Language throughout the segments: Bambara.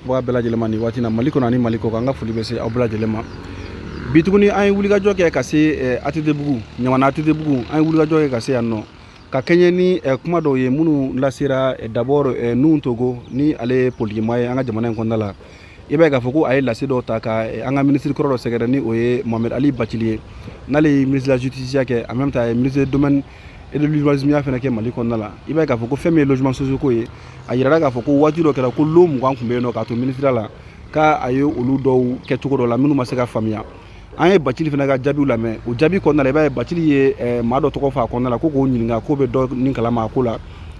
Baga bɛɛ lajɛlen ma nin waati na, Mali kɔnɔ ani Mali kɔ kan, an ka foli bɛ se aw bɛɛ lajɛlen ma. Bi tuguni, an ye wulikajɔ kɛ ka se ATT bugu, Ɲamana ATT bugu. An ye wulikajɔ kɛ ka se yan nɔ ka kɛɲɛ ni kuma dɔw ye minnu lasera. D'abord, Nuhu Togo, ni ale ye politikimaa ye an ka jamana in kɔnɔna la, i b'a ye k'a fɔ ko a ye lase dɔw ta ka an ka minisiri kɔrɔ dɔ sɛgɛrɛ, ni o ye Mohamed Ali Bathily ye, n'ale ye ministre de la Justice kɛ, en même temps a ye ministre de Domaine et de l'Urbanisme fana kɛ Mali kɔnɔna la. I b'a ye k'a fɔ ko fɛn min ye logement sociaux ko ye, a yirala k'a fɔ ko waati dɔ kɛra ko lot 20 tun bɛ yen nɔ k'a to ministre la, k'a a ye olu dɔw kɛ cogo dɔ la minnu ma se ka faamuya. An ye Bathily fana ka jaabiw lamɛn. O jaabi kɔnɔna la, i b'a ye Bathily ye maa dɔ tɔgɔ fɔ a kɔnɔna la ko k'o ɲininka k'o bɛ dɔ ni kalama a ko la,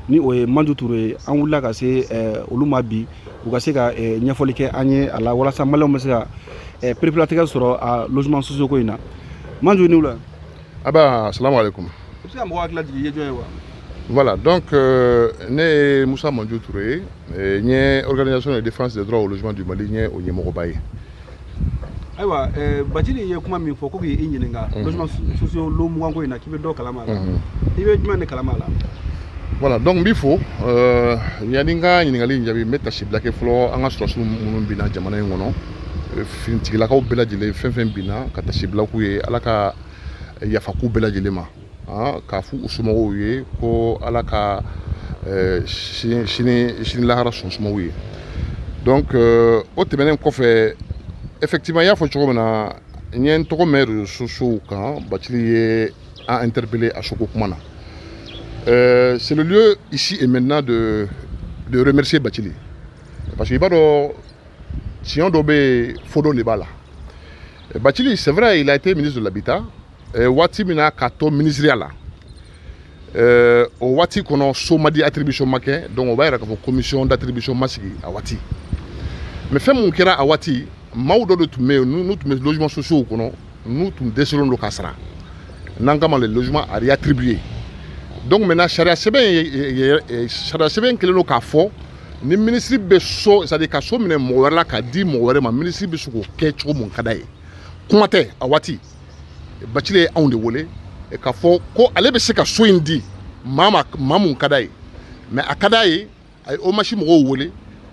ni o ye Manju Ture ye. An wulila ka se olu ma bi, u ka se ka ɲɛfɔli kɛ an ye a la, walasa maliyɛnw bɛ se ka pereperelatigɛ sɔrɔ a logement sociaux ko in na. Manju, ni wula. Aba, salam alaikum. I bɛ se ka mɔgɔ hakili lajigin i ye jɔn ye wa? Voilà, donc ne ye Moussa Mandjou Touré, n ye Organisation de défense des droits au logement du Mali, n ye o ɲɛmɔgɔba ye. Ayiwa, Bathily ye kuma min fɔ ko k'i ɲininka logement sociaux lot 20 ko in na, k'i bɛ dɔ kalama a la, i bɛ jumɛn de kalama a la? Voilà, donc n b'i fo. Yanni n ka ɲininkali in jaabi, n bɛ tasibila kɛ fɔlɔ an ka sɔrɔdasiw minnu binna jamana in kɔnɔ, finitigilakaw bɛɛ lajɛlen, fɛn fɛn binna, ka tasibila k'u ye, Ala ka yafa k'u bɛɛ lajɛlen ma, k'a fɔ u somɔgɔw ye ko Ala ka sini sini lahara sɔn sumaw ye. Donc o tɛmɛnen kɔfɛ, effectivement, i y'a fɔ cogo min na, n ye n tɔgɔ mɛn réseaux sociaux kan, Bathily ye an interpellé a soko kuma na. C'est le lieu ici et maintenant de remercier Bathily, parce que i b'a dɔn, tiɲɛ dɔ bɛ yen, fo dɔ de b'a la. Bathily, c'est vrai, il a été ministre de l'Habitat. Waati min na k'a to ministériya la, o waati kɔnɔ, so ma di, attribution ma kɛ. Donc o b'a yira k'a fɔ commission d'attribution ma sigi a waati. Mais fɛn mun kɛra a waati, maaw dɔ de tun bɛ yen, n'u tun bɛ logement sociaux kɔnɔ, n'u tun dɛsɛlen don ka sara, n'an kama les logements à réattribuer. Donc maintenant, sariya sɛbɛn kɛlen don k'a fɔ ni ministre bɛ so, c'est à dire ka so minɛ mɔgɔ wɛrɛ la k'a di mɔgɔ wɛrɛ ma, ministre bɛ se k'o kɛ cogo mun ka d'a ye. Kuma tɛ, a waati Bathily ye anw de wele k'a fɔ ko ale bɛ se ka so in di maa ma, maa mun ka d'a ye. Mais a ka d'a ye, a ye OMH mɔgɔw wele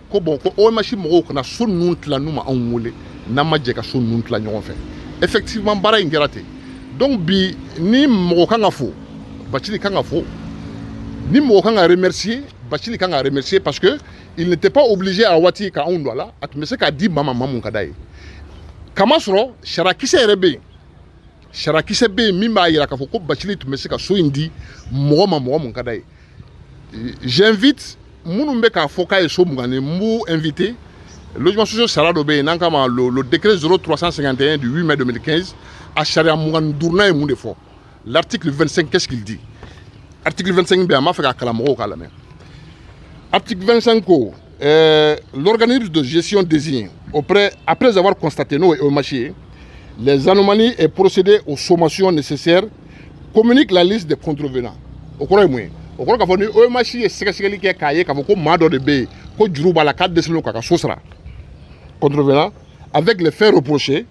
ko bon, ko OMH mɔgɔw kana so ninnu tila n'u ma anw wele, n'an ma jɛ ka so ninnu tila ɲɔgɔn fɛ. Effectivement, baara in kɛra ten. Donc bi, ni mɔgɔ kan ka fo, Bathily kan ka fo. Ni mɔgɔ kan ka remercier, Bathily kan ka remercier, parce que il n'était pas obligé a waati ka anw don a la. A tun bɛ se k'a di maa ma, maa mun ka d'a ye. Kamasɔrɔ sariyakisɛ yɛrɛ bɛ yen, sariyakisɛ bɛ yen min b'a yira k'a fɔ ko Bathily tun bɛ se ka so in di mɔgɔ ma, mɔgɔ mun ka d'a ye. J'invite minnu bɛ k'a fɔ k'a ye so 20 ni, n b'u invité, logement social sariya dɔ bɛ yen n'an kama le décret 0351 du 8 mai 2015, a sariya 25nan ye mun de fɔ? L'article 25, qu'est-ce qu'il dit? Article 25 bɛ yen, an b'a fɛ k'a kalan, mɔgɔw k'a lamɛn. Article 25 ko l'organisme de gestion désigné auprès, après avoir constaté, n'o ye OMH ye, les anomalies et procédé aux sommations nécessaires, communique la liste des contrevenants. O kɔrɔ ye mun ye? O kɔrɔ k'a fɔ ni OMH ye sɛgɛsɛgɛli kɛ k'a ye k'a fɔ ko maa dɔ de bɛ yen ko juru b'a la, k'a dɛsɛlen don k'a ka so sara, contrevenant avec les faits reprochés,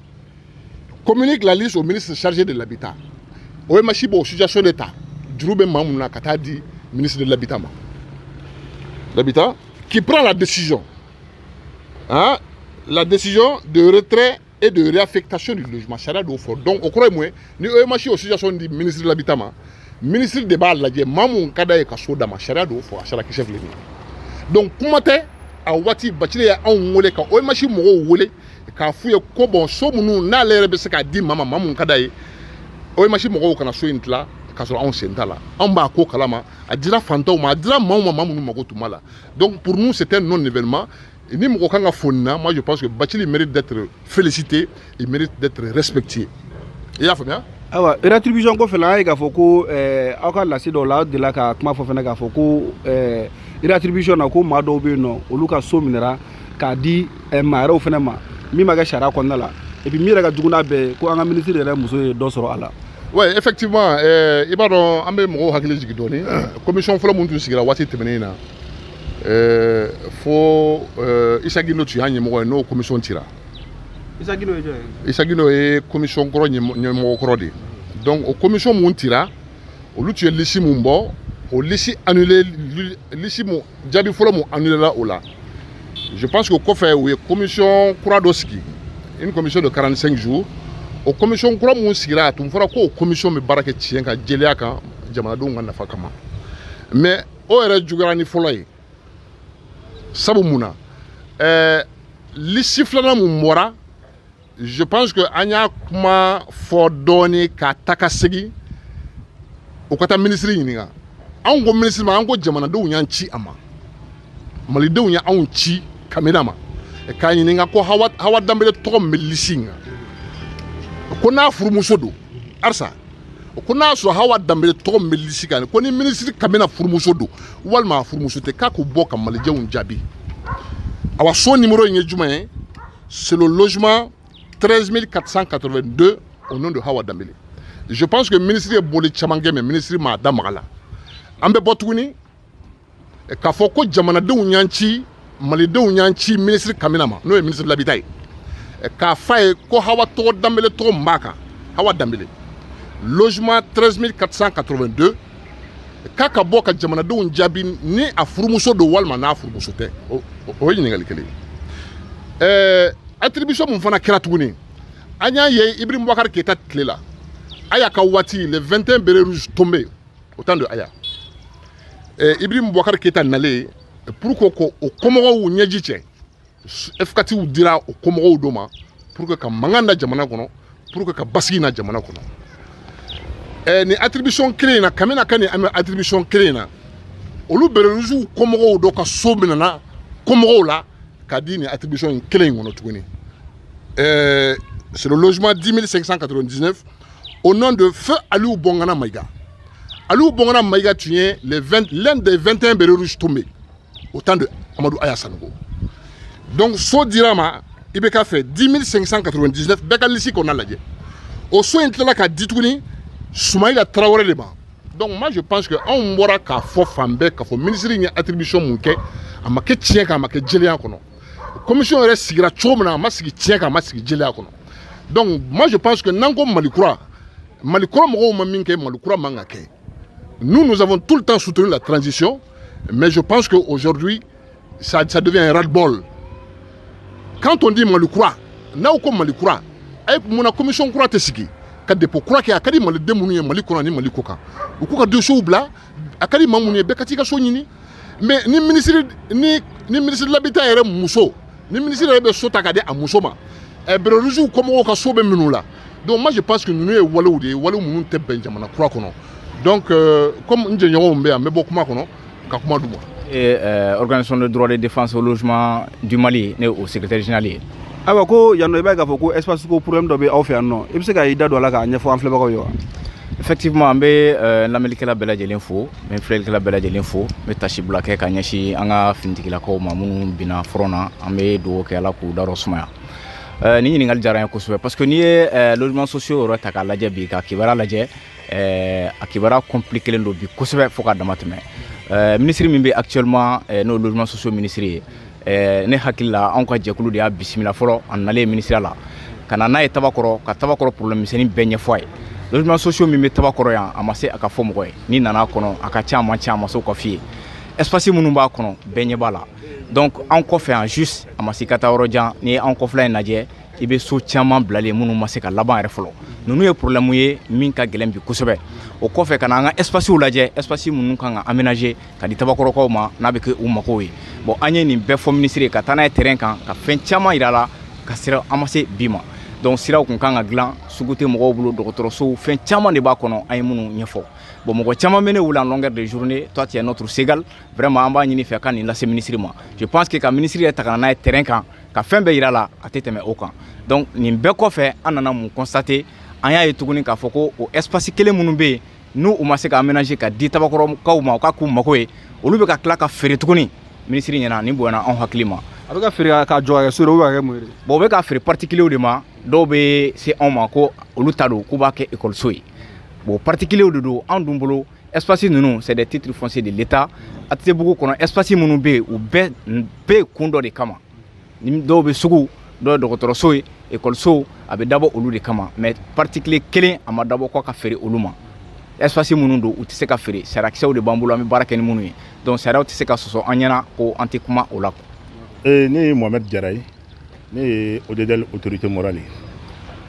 communique la liste au ministre chargé de l'Habitat. OMH b'o situation de ta, juru bɛ maa mun na, ka taa di ministre de l'Habitat ma, l'Habitat qui prend la décision, hein, la décision de retrait et de réaffectation du logement. Sariya d'o fɔ. Donc o kɔrɔ ye mun ye? Ni OMH o situation di ministre de l'Habitat ma, ministre de b'a lajɛ maa mun ka d'a ye ka so d'a ma. Sariya d'o fɔ, a sariya kisɛ filɛ nin ye. Donc kuma tɛ, a waati Bathily ye anw wele ka OMH mɔgɔw wele k'a f'u ye ko bon, so minnu n'ale yɛrɛ bɛ se k'a di maa ma, maa mun ka d'a ye, OMH mɔgɔw kana so in tila k'a sɔrɔ anw sen t'a la, anw b'a ko kalama. A dira fantanw ma, a dira maaw ma, maa minnu mago tun b'a la. Donc pour nous, c'était un non événement. Ni mɔgɔ kan ka fo nin na, moi je pense que Bathily mérite d'être félicité, il mérite d'être respecté. I y'a faamuya? Ayiwa, réattribution kɔfɛ la, an ye k'a fɔ ko aw ka lase dɔw la, aw delila ka kuma fɔ fɛnɛ k'a fɔ ko réattribution na, ko maa dɔw bɛ yen nɔ, olu ka so minɛra k'a di maa wɛrɛw fɛnɛ ma, min ma kɛ sariya kɔnɔna la. Et puis min yɛrɛ ka jugu n'a bɛɛ ye, ko an ka ministre yɛrɛ muso ye dɔ sɔrɔ a la. Oui, effectivement, i b'a dɔn, an bɛ mɔgɔw hakili jigin dɔɔni. Commission fɔlɔ mun tun sigira waati tɛmɛnen na, fo Issa Guindo tun y'a ɲɛmɔgɔ ye, n'o commission cira. Issa Guindo ye jɔn ye? Issa Guindo ye commission kɔrɔ ɲɛmɔgɔ kɔrɔ de ye. Donc o commission mun cira, olu tun ye liste mun bɔ, o liste annulé, liste mun jaabi fɔlɔ mun annulé la o la. Je pense que o kɔfɛ, u ye commission kura dɔ sigi, une commission de 45 jours. O commission kura mun sigira, a tun fɔra ko o commission bɛ baara kɛ tiɲɛ kan, jɛlenya kan, jamanadenw ka nafa kama. Mais o yɛrɛ juguyara ni fɔlɔ ye. Sabu mun na? Liste filanan mun bɔra, je pense que an y'a kuma fɔ dɔɔni ka ta ka segin, o ka taa minisiri ɲininka. Anw ko minisiri ma, an ko jamanadenw y'an ci a ma, malidenw ye anw ci Kamina ma k'a ɲininka ko Hawa Danbele tɔgɔ min bɛ liste in kan, ko n'a furumuso don arisa, ko n'a sɔrɔ Hawa Danbele tɔgɔ min bɛ liste kan, ko ni minisiri Kamina furumuso don walima a furumuso tɛ, k'a k'o bɔ ka malijɛnw jaabi. Awa, so numéro in ye jumɛn ye? C'est le logement 13 482 au nom de Hawa Dambele. Je pense que ministre ye boli caman kɛ, mais ministre m'a da maga la. An bɛ bɔ tuguni k'a fɔ ko jamanadenw y'an ci, malidenw y'an ci ministre Kamina ma, n'o ye ministre de l'Habitat ye, k'a f'a ye ko Hawa tɔgɔ Danbele tɔgɔ min b'a kan, Hawa Danbele, logement 13 482, k'a ka bɔ ka jamanadenw jaabi ni a furumuso don walima n'a furumuso tɛ. O ye ɲininkali kelen ye. Attribution mun fana kɛra tuguni, an y'a ye Ibrahim Boubacar Keïta tile la, Aya ka waati, les 21 bérets rouges tombés au temps de Aya. Ibrahim Boubacar Keïta nalen, pour que ko o kɔmɔgɔw ɲɛji cɛ, F4 dira o kɔmɔgɔw dɔ ma pour que ka mankan da jamana kɔnɔ, pour que ka basigi na jamana kɔnɔ. Nin attribution kelen in na, Kamina ka nin attribution kelen in na, olu bérets rouges kɔmɔgɔw dɔ ka so minɛna kɔmɔgɔw la k'a di nin attribution in kelen in kɔnɔ tuguni. C'est le logement 10 599 au nom de feu Aliou Bongana Maïga. Aliou Bongana Maïga tun ye l'un des 21 bérets rouges tombés au temps de Amadou Aya Sanogo. Donc so dira ma IBK fɛ, 10 599, bɛɛ ka liste kɔnɔna lajɛ. O so in tilala ka di tuguni Soumaïla Traoré de ma. Donc moi, je pense que anw bɔra k'a fɔ fan bɛɛ k'a fɔ ministre ye attribution mun kɛ, a ma kɛ tiɲɛ kan, a ma kɛ jɛlenya kɔnɔ. Commission yɛrɛ sigira cogo min na, a ma sigi tiɲɛ kan, a ma sigi jɛlenya kɔnɔ. Donc moi, je pense que n'an ko Mali kura, Mali kura mɔgɔw ma min kɛ, Mali kura man ka kɛ. Nous, nous avons tout le temps soutenu la transition, mais je pense qu'aujourd'hui ça devient un ras-le-bol. Quand on dit Mali kura, n'aw ko Mali kura, a ye munna commission kura tɛ sigi ka dépôt kura kɛ? A ka di maliden minnu ye Mali kɔnɔ ani Mali kɔ kan, u k'u ka dossiers bila. A ka di maa minnu ye, bɛɛ ka t'i ka so ɲini. Mais ni ministre ni ministre de l'Habitat yɛrɛ muso, ni ministre yɛrɛ bɛ so ta k'a di a muso ma, bérets rouges kɔmɔgɔw ka so bɛ minnu la. Donc moi, je pense que ninnu ye walew de ye, walew minnu tɛ bɛn jamana kura kɔnɔ. Donc comme n jɛɲɔgɔnw bɛ yan, n bɛ bɔ kuma kɔnɔ ka kuma d'u ma. Et organisation de droit de défense au logement du Mali, ne o secrétaire général ye. Ayiwa, ko yan nɔ, i b'a ye k'a fɔ ko espace ko problème dɔ bɛ aw fɛ yan nɔ. I bɛ se ka i da don a la k'a ɲɛfɔ an filɛbagaw ye wa? Effectivement, an bɛ lamɛnnikɛla bɛɛ lajɛlen fo, n bɛ filɛlikɛla bɛɛ lajɛlen fo. N bɛ tasibila kɛ ka ɲɛsin an ka finitigilakaw ma minnu binna front na. An bɛ dugawu kɛ, Ala k'u dayɔrɔ sumaya. Nin ɲininkali diyara n ye kosɛbɛ, parce que n'i ye logement sociaux yɛrɛ ta k'a lajɛ bi, ka kibaruya lajɛ, a kibaruya compliqué len don bi kosɛbɛ fo k'a dama tɛmɛ. Ministre min bɛ actuellement, n'o ye logement sociaux ministre ye, ne hakili la, anw ka jɛkulu de y'a bisimila fɔlɔ. A nalen ministère la ka na n'a ye Tabakɔrɔ, ka Tabakɔrɔ problème misɛnnin bɛɛ ɲɛfɔ a ye. Logement sociaux min bɛ Tabakɔrɔ yan, a ma se a ka fɔ mɔgɔ ye. N'i nana kɔnɔ, a ka ca, a man ca, a ma se o ka f'i ye. Espace minnu b'a kɔnɔ, bɛɛ ɲɛ b'a la. Donc an kɔfɛ yan juste, a ma se ka taa yɔrɔ jan, n'i ye an kɔfɛla in lajɛ, i bɛ so caman bilalen minnu ma se ka laban yɛrɛ fɔlɔ. Ninnu ye problème ye min ka gɛlɛn bi kosɛbɛ. O kɔfɛ, ka na an ka espace lajɛ, espace minnu kan ka aménager ka di Tabakɔrɔkaw ma, n'a bɛ kɛ u mago ye. Bon, an ye nin bɛɛ fɔ ministre ye, ka taa n'a ye terrain kan, ka fɛn caman yira a la, ka sira an ma se bi ma. Donc siraw kun kan ka dilan, sugu tɛ mɔgɔw bolo, dɔgɔtɔrɔsow, fɛn caman de b'a kɔnɔ, an ye minnu ɲɛfɔ. Bon, mɔgɔ caman bɛ ne wele en longueur de journée. Toi, tu es notre Ségal, vraiment, an b'a ɲini fɛ ka nin lase ministre ma. Je pense que ka ministre yɛrɛ ta ka na n'a ye terrain kan, ka fɛn bɛɛ yira la, a tɛ tɛmɛ o kan. Donc nin bɛɛ kɔfɛ, an nana mun constater? An y'a ye tuguni k'a fɔ ko o espace kelen minnu bɛ yen, n'u u ma se ka aménager ka di Tabakɔrɔkaw ma, u ka k'u mago ye, olu bɛ ka tila ka feere tuguni ministre ɲɛna. Nin bonyana anw hakili ma. A bɛ ka feere k'a jɔ ka kɛ so de, ou ka kɛ mun ye? Bon, u bɛ ka feere particulier de ma. Dɔw bɛ se anw ma ko olu ta don, k'u b'a kɛ ekɔliso ye. Bon, particulier de don. Anw dun bolo, espace ninnu, c'est des titres fonciers de l'État. ATT-bugu kɔnɔ, espace minnu bɛ yen, u bɛɛ bɛ kun dɔ de kama. Ni dɔw bɛ sugu, dɔw ye dɔgɔtɔrɔso ye, ekɔliso, a bɛ dabɔ olu de kama. Mais particulier kelen, a ma dabɔ kɔ ka feere olu ma. Espace minnu don, u tɛ se ka feere. Sariyakisɛw de b'an bolo, an bɛ baara kɛ ni minnu ye. Donc sariyaw tɛ se ka sɔsɔ an ɲɛna ko an tɛ kuma o la. Ne ye Mohamed Jara ye, ne ye ODDL autorité morale ye.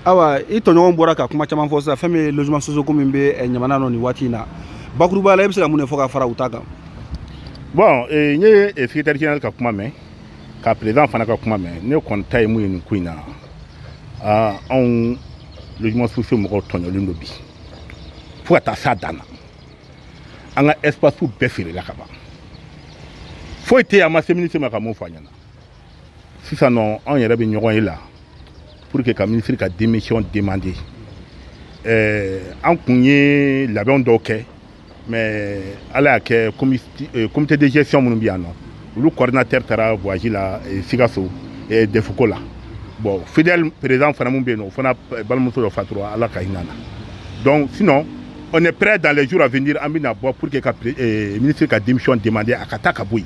Awa, i tɔɲɔgɔn bɔra ka kuma caman fɔ sisan, fɛn min ye logement sociaux ko min bɛ Ɲamana nɔ nin waati in na. Bakuruba la, e bɛ se ka mun de fɔ ka fara u ta kan? Bon, n ye secrétaire général ka kuma mɛn, ka président fana ka kuma mɛn. Ne kɔni ta ye mun ye nin ko in na, aa, anw logement sociaux mɔgɔw tɔɲɔlen don bi fo ka taa s'a dan na. An ka espace bɛɛ feerela ka ban, foyi tɛ yen. A ma se ministre ma ka mun fɔ a ɲɛna sisan nɔ? Anw yɛrɛ bɛ ɲɔgɔn ye la pour que ka ministre ka démission demander. An kun ye labɛn dɔw kɛ, mais Ala y'a kɛ, comité de gestion minnu bɛ yan nɔ, olu coordinateur taara voyage la Sikaso DEF ko la. Bon, fidèle président fana mun bɛ yen nɔ, o fana balimamuso dɔ fatura, Ala ka hinɛ na. Donc sinon, on est prêt, dans les jours à venir, an bɛna bɔ pour que ka ministre ka démission demander, a ka taa ka bɔ yen.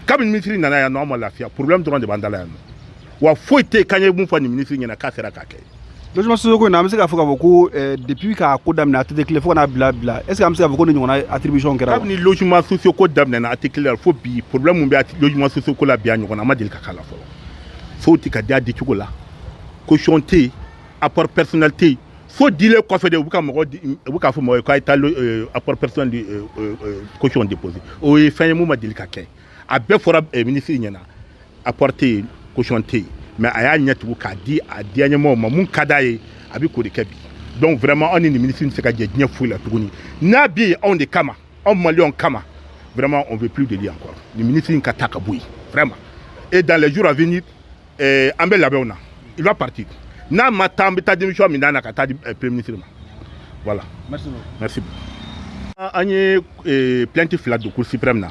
Kabini ministre nana yan nɔ, an ma lafiya, problème dɔrɔn de b'an da la yan nɔ. Wa foyi tɛ yen k'an ye mun fɔ nin ministre ɲɛna k'a sera k'a kɛ. Logement sociaux ko in na, an bɛ se k'a fɔ k'a fɔ ko depuis k'a ko daminɛ ATT tile fo ka n'a bila, est ce que an bɛ se k'a fɔ ko ni ɲɔgɔnna attribution kɛra wa? Kabini logement sociaux ko daminɛna ATT la fo bi, problème mun bɛ logement sociaux ko la bi, a ɲɔgɔnna a ma deli ka k'a la fɔlɔ. Sow tɛ ka di a di cogo la, caution tɛ yen, apport personnel tɛ yen. So dilen kɔfɛ de, u bɛ ka mɔgɔ di, u bɛ k'a fɔ mɔgɔ ye k'a ye taa apport personnel di, caution déposer. O ye fɛn ye mun ma deli ka kɛ. A bɛɛ fɔra ministre ɲɛna, apport tɛ yen, caution tɛ yen, mais a y'a ɲɛ tugun k'a di a diyaɲɛmɔgɔw ma. Mun ka d'a ye, a bɛ k'o de kɛ bi. Donc vraiment, anw ni nin ministre tɛ se ka jɛ diɲɛ foyi la tuguni. N'a bɛ yen anw de kama, anw maliyɛnw kama, vraiment, on veut plus de lui encore. Nin ministre in ka taa ka bɔ yen vraiment. Et dans les jours à venir, an bɛ labɛnw na, il va partir. N'a ma taa, an bɛ taa démission min na ka taa di premier ministre ma. Voilà. Merci beaucoup. Merci beaucoup. An ye plainte fila don Cour suprême na,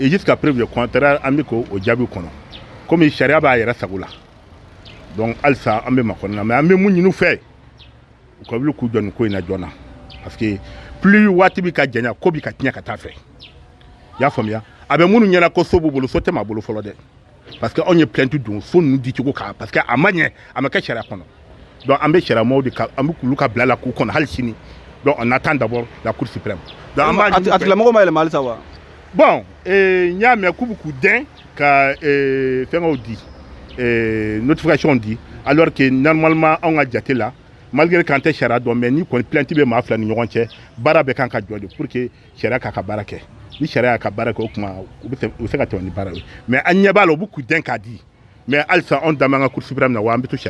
et jusqu'à preuve du contraire, an bɛ k'o jaabi kɔnɔ, komi sariya b'a yɛrɛ sago la. Donc halisa an bɛ makɔnɔ na, mais an bɛ mun ɲini u fɛ, u ka wuli k'u jɔ nin ko in na joona, parce que plus waati bɛ ka janya, ko bɛ ka tiɲɛ ka taa fɛ. I y'a faamuya? A bɛ minnu ɲɛna ko so b'u bolo, so tɛ maa bolo fɔlɔ dɛ, parce que anw ye plainte don so ninnu di cogo kan, parce que a ma ɲɛ, a ma kɛ sariya kɔnɔ. Donc an bɛ sariya maaw de ka, an bɛ k'olu ka bila la k'u kɔnɔ hali sini. Donc on attend d'abord la Cour suprême. Donc an b'a ɲini u A fɛ. tigilamɔgɔ ma yɛlɛma halisa wa? Bon, n y'a mɛn k'u bɛ k'u dɛn ka fɛngɛw di, notification di, alors que normalement, anw ka jate la, malgré k'an tɛ sariya dɔn, mais ni kɔni plainte bɛ maa fila ni ɲɔgɔn cɛ, baara bɛɛ kan ka jɔ de pour que sariya k'a ka baara kɛ. Ni sariya y'a ka baara kɛ, o tuma u bɛ se ka tɛmɛ ni baara ye. Mais an ɲɛ b'a la, u bɛ k'u dɛn k'a di, mais halisa anw dan b'an ka Cour suprême na wa an bɛ to sariya.